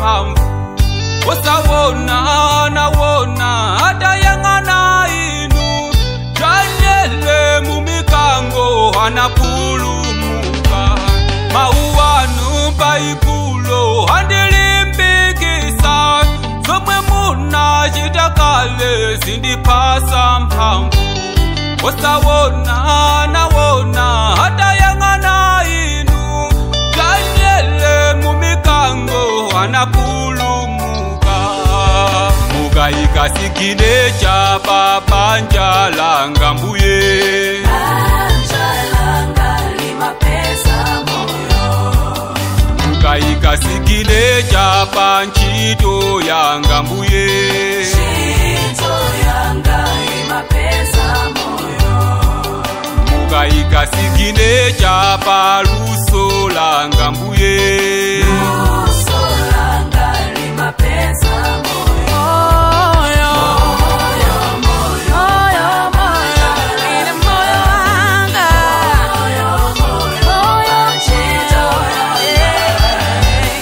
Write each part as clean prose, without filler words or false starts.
mphamvu. Osawona nawona atayang'ana inu, Daniele mumikango anapulumuka. Mauwanu Baibulo andilimbikisa, zomwe munachita kale zindipasa mphamvu. Osawona nawona atayang'ana inu, Daniele mumikango anapulumuka. Mukayika siginecha pa banja langa mbuye, Banja langa limapeza moyo. Mukayika siginecha pa ntchito yanga mbuye, Ntchito yanga imapeza moyo. Mukayika siginecha pa luso langa mbuye, Luso langa limapeza moyo. Moyo, Moyo, moyo, moyo, moyo, ine moyo wanga. Moyo, moyo, Moyo, ntchito yanga.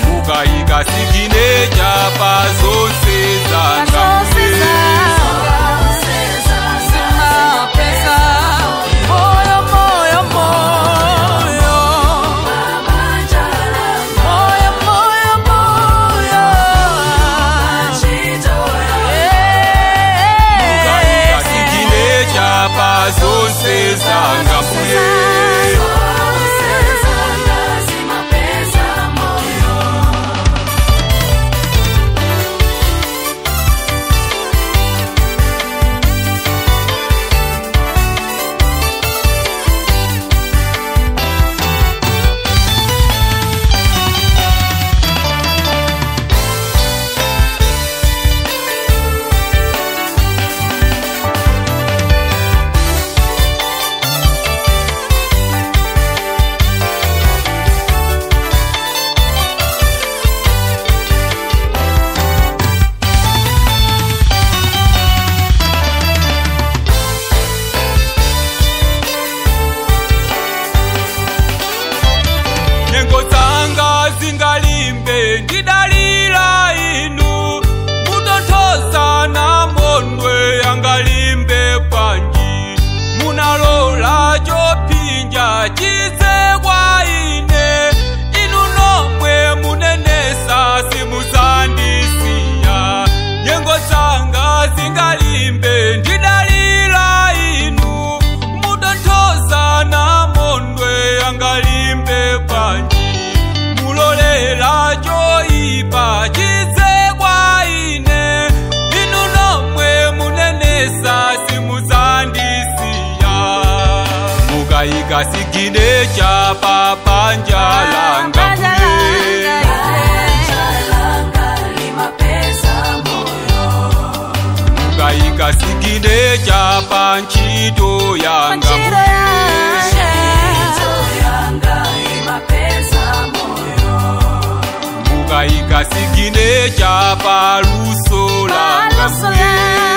Mukayika siginecha pa zonse zanga Zonse mbuye. zanga. Zonse zanga Mapesa. Moyo, moyo, moyo. Banja langa, Moyo, moyo, moyo. ntchito yanga. Mukayika siginecha pa zonse zanga mbuye. Zonse zanga zimapeza moyo. Nyengo zanga zingalimbe ndidalira inu, mutonthoza namondwe yangalimbe bwanji. Munalola chopinja chidze kwa ine, inu nomwe munenesa simudzandisiya. Nyengo zanga zingalimbe ndidalira inu, mutonthoza namondwe yangalimbe bwanji. Mulolela choyipa chidze kwa ine, inu nomwe munenesa simudzandisiya. Mukayika siginecha pa banja langa Banja mbuye, langa. Banja langa limapeza moyo. Mukayika siginecha pa ntchito yanga Ntchito mbuye, yanga. Ntchito yanga imapeza moyo. Mukayika siginecha pa luso langa Luso mbuye, langa.